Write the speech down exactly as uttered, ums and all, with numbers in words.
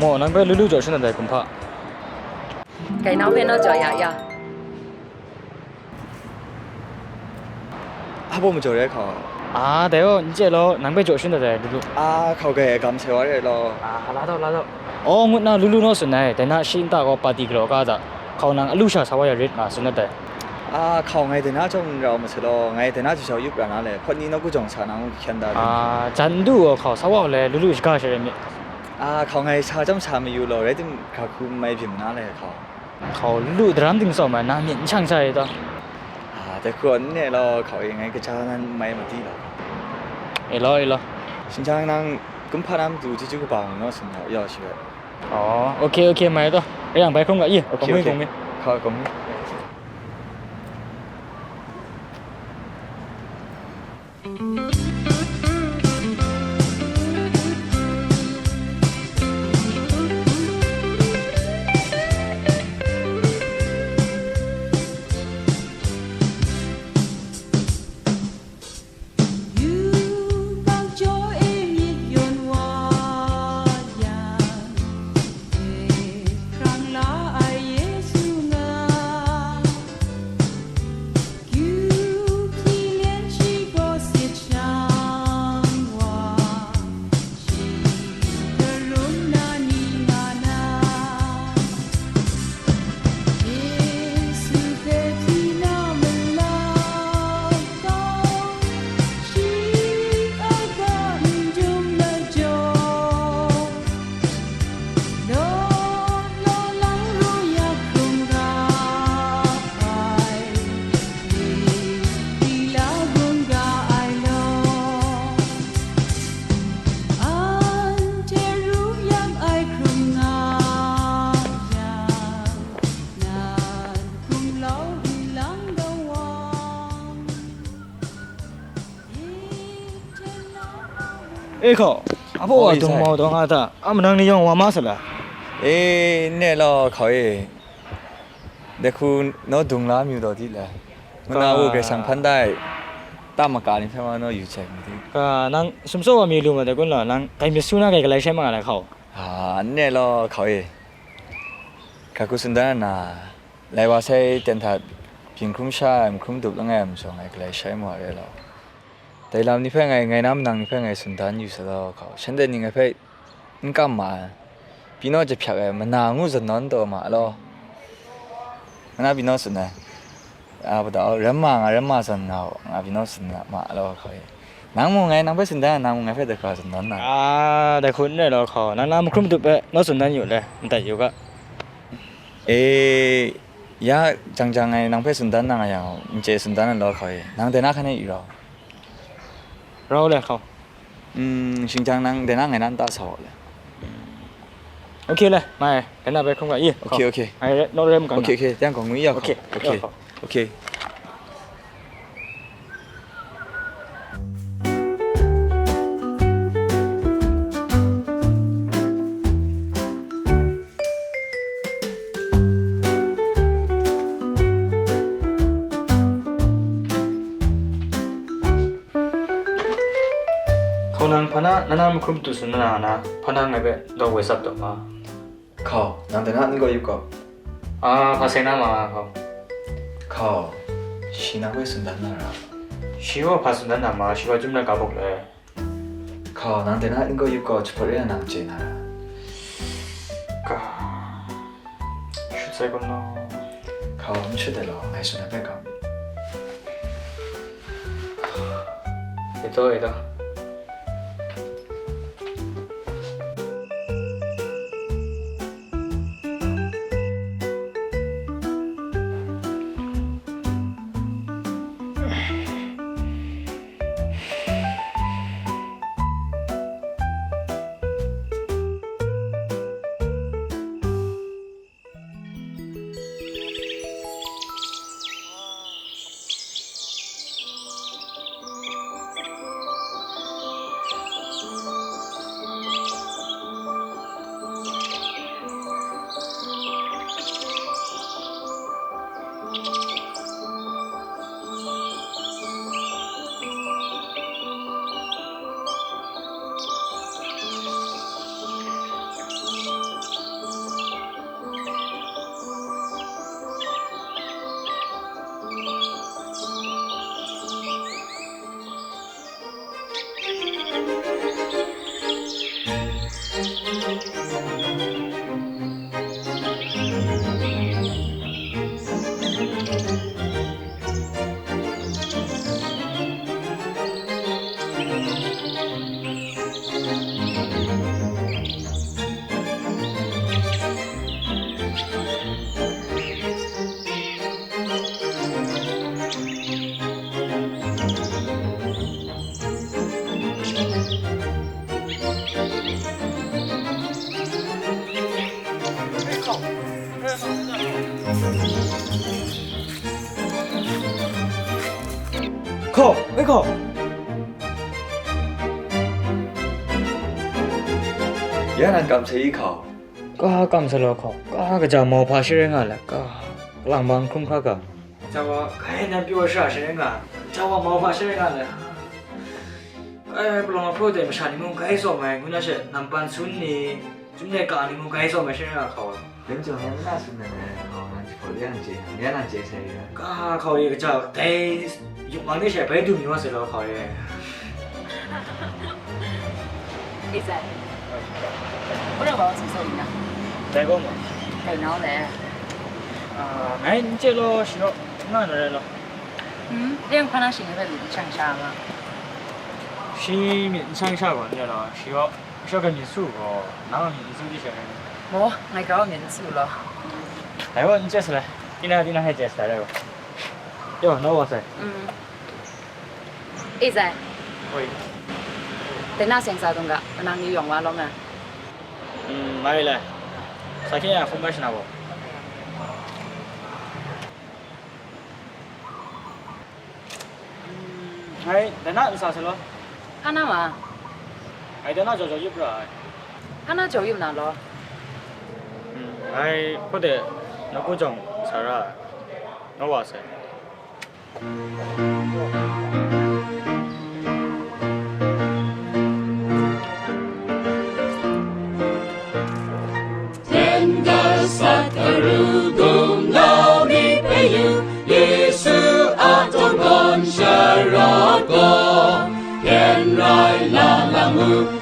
Maw, nang hpe lu lu jaw shangun dat ai, kumhpa. Kai nang hpe naw jaw ya ya. A baw majaw re hkau. A, dai gaw, n chye law, nang hpe jaw shangun dat ai, lu lu. A, hkau, kai agam sai wa re law. A, la dau, la dau. Aw, ngut na lu lu naw tsun ai, dai na shi nta gaw pati galaw ga hta, hkau nang alu sha sa wa ya rit nga tsun dat ai. A, hkau, ngai dai na chyawm n rau masat law, ngai dai na chyawm yup ra na le, hpawt ni nawku jawng sa na ngu hkyan da. A, jan n du gaw hkau, sa wa le, lu lu shaga sha re myit. A, hkau, ngai sa chyawm sa mayu law, rai tim, ga hku n mai byin na le hkau. Hkau, lu lu daram ting tsawm ai, na myit n shang sha i ta? A, dai hku n ne law, hkau e, ngai kaja nan n mai madi law. E law, e law. Shingjang nang kumhpa na matu chyeju kaba mu naw tsun ya, ya shi bai. Aw, okay, okay, mai taw. E yang bai hkrum ga, ye, okay, kong mi, okay, kong mi. Hkau, kong mi. Yubak jaw e myit yawn wa yang, e hkrang la ai Yesu nga. Kyu hpyi lyan shi gaw sit shang wa, shi karum na ni nga na, Yesu hpe hpyi na malang gaw, shi a ga n dum majaw, Law law lang ru yak hkrum ga ai, li la hkrum ga ai law. Anhte ru yak ai hkrum nga yang, nan hkrum lau di lang ga wang. E hkau, a baw wa dung mau taw nga ta, a manang ni yawng wa ma sa la? E, n ne law, hkau e. Dai hku naw dung la mayu taw di le. Ngu na, ka, u Karai Kasang hpan da ai, ta maka ni hpe ma naw yu chye mu di. Ka, nang sumsawk wa mi lu ma dai kun law, nang kai myit su na kai galai shai ma nga lai hkau? A, n ne law, hkau e. Ga hku tsun dan na, Lai wa sai ten hta byin hkrum sha ai, mahkrum dup langai ai majaw ngai galai shai mawa re law. Dai lam ni hpe ngai, ngai na manang ni hpe ngai tsun dan yu sa law, hkau, shanhte ni ngai hpe n kam ma ai, pyi naw jahpyak ai, mana ngu zawn nawn taw ma law. Ngai na pyi naw tsun ai, a, ram ma nga, ram ma zawn nga u, nga pyi naw tsun ma law, hkau e. Nang mung ngai nang hpe tsun dan, nang mung ngai hpe dai hkra tsun dan na. A, dai hku n rai law hkau, nang na mahkrum dup e, naw tsun dan yu le, madat yu ga. E, ya, jang jang ngai nang hpe tsun dan na nga yang, n chye tsun dan na law hkau e, nang dai na hkan e yu rau. Rau le hkau. Mm, shingjang nang dai na ngai na nta sa wa le. Ok le, mai, dai na bai hkrum ga, i, hkau. Ok, ok. Ngai re, naw re makam na. Ok, ok, yang gaw ngwi ya hkau. Ok, ok. Ok. Hkau nang hpa na, na na mahkrum matu tsun na na, hpa na ngai hpe dawng woi tsap taw ma. Hkau, nang dai na n gaw yup gaw. A, hpa sai na ma, hkau. Hkau, shi nang hpe tsun dan na ra. Shi gaw hpa tsun dan na ma, shi wa chyum na ga bawk le. Hkau, nang dai na n gaw yup gaw, jahpawt re na nang chye na ra. Ka, shut sai kun law. Hkau, n shut ai law, ngai tsun ai hpe hkau. E taw, e taw. Hkaw, e hkaw. Ya nan kam sai hkaw. Ka kam sa law hkaw, ka kaja mauhpa sharai nga le, ka kalang bang hkrum hkra ga. Jawa, kai nan pyaw shara sharai nga, jawa mauhpa sharai nga le. Kai palawng ahpraw dai masha ni mung kai tsawm ai, ngu na she, nampan sun ni, Chyum de ka ni mung kai tsawm ai sharai nga hkaw. Lam chyawm ngai mana tsun na ai, hkaw nang jahpaw de nang chye, nang ya nang chye sai ya. Ka hkaw ye kaja, dai yuk mang de she bai du mi wa sai law hkaw ye. 你在？不知道我怎么说你呢？ Dai gaw ma? 在哪嘞？ Ah, ngai n chye law, shi gaw n nga na rai law. Hmm, deng hpa na shi ngai hpe myit n shang sha nga. Shi myit n shang sha gaw n rai law, shi gaw Shawk ai myit su gaw, nang a myit n su di she rai. Maw, ngai grau a myit n su law. Dai gaw n chye sa lai. Tinang tinang hai chye sa lai gaw. Yo, nau wa sai. Mm. E zai. Oi. Dai na seng sa dung ga, nang ni yawng wa lawm na. Mm, mai lai. Sa hkyen ya hkum mai shana gaw. Ngai, dai na n sa sai law. Hpa na ma? Ngai dai na jaw jaw yup ra ai. Hpa na jaw yup na law? Ngai hpawt de nawku jawng sa ra ai. Nga wa sai. Tenda sat aru gumlau mi hpe yu, Yesu a tawng gawn sharawt gaw, hkyen rai la lamu.